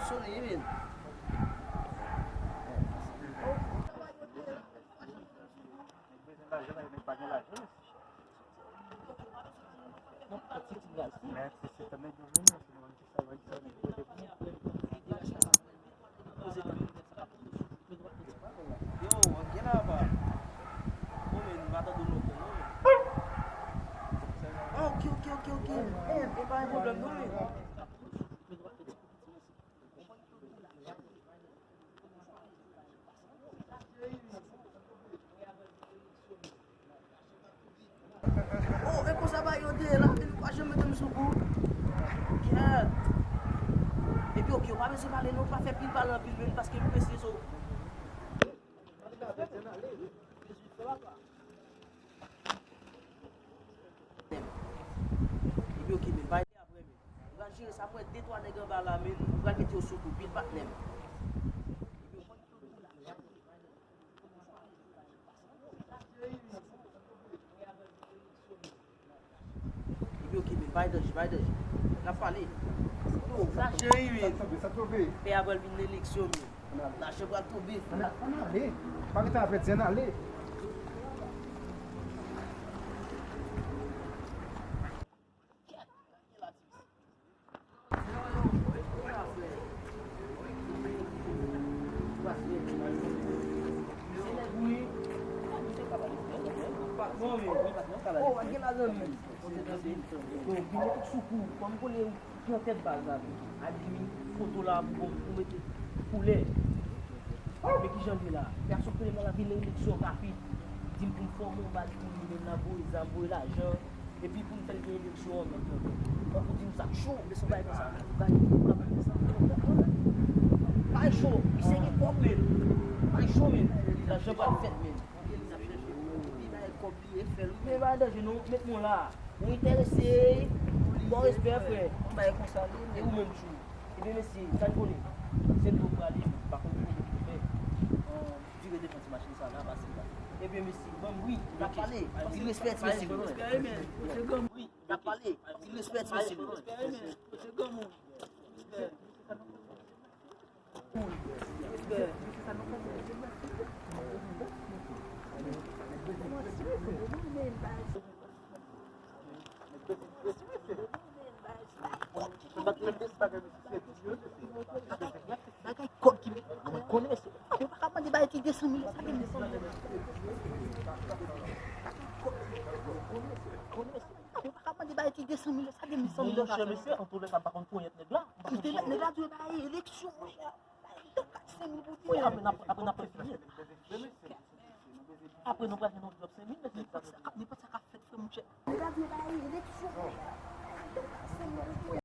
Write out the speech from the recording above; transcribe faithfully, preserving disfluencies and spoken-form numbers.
Sone, men. Yo, gen la pa. Bon, men, m pa tande w lontan, non, men. Ah, ok, ok, ok, ok. E pa yon pwoblèm, non, men. Oh, e konsa bagay yo te ye la, men nou pa janm mete m sou kou. Kèt. Epi, ok, ou pa bezwen pale non, pa fè pil pale anpil menm, paske m prese so. Epi, ok, men bay apre, men. Ou pral jere sa, m wè de twa nèg anba la, men ou pral mete yo sou kou, pil patnè m. Epi, ok, men bay danje, bay danje. N ap pale. Yo, sa cheri, men. Sa tonbe, sa tonbe. Pè a pral vin nan eleksyon, men. Lajan pral tonbe. Ann ale, ann ale. Pa rete la frè, di ann ale. Yo, vin mete sou kou, kòm konnen ou pran tèt baz la, tou. Al di foto la pou, pou mete koulè. Men kijan l ye la? Gason konnen nan lavi nan eleksyon rapid. Di m pou m fòme yon baz pou li, men n a voye zam, voye lajan. Epi pou n fè l gen eleksyon an menm tan. Tankou di m sa k cho, men se yon bagay konsa. Bagay cho, misye gen kòb menm. Bagay cho menm. Lajan pral fèt menm. Li ap chèche pou li bay kòb li e fè l. Men bagay danje non, met mwen la. Ou enterese? Bon respè, frè. Yon bagay konsa li ye. E ou menm, Chou? Ebyen, mesye, sa n konnen. Se nou prale, pa konn kote pou fè. Vire devan ti machin sa la, pase la. Ebyen, mesye, ban m wi, n ap pale. Anpil respè, ti mesye. Wi, n ap pale. Anpil respè, ti mesye. Bagay kòb ki, mwen konnen mesye. Yo pa ka mande bay ti de san mil yo, sa gen de san mil yo. Yo pa ka mande bay ti de san mil yo, sa gen de san mil yo. Monchè, mesye, antoulèka, m pa konn ponyèt nèg la. Li te mèt nèg la dwe bay eleksyon, monchè. Bay li kat senk mil pou di. Wi, apre n ap, apre n ap fè fini. Apre nou pral gen yon djòb senk mil, mesye. Nenpòt sa k ap, nenpòt sa k ap fèt, frè, monchè. Nèg la dwe bay eleksyon, monchè. Bay li kat senk mil pou di.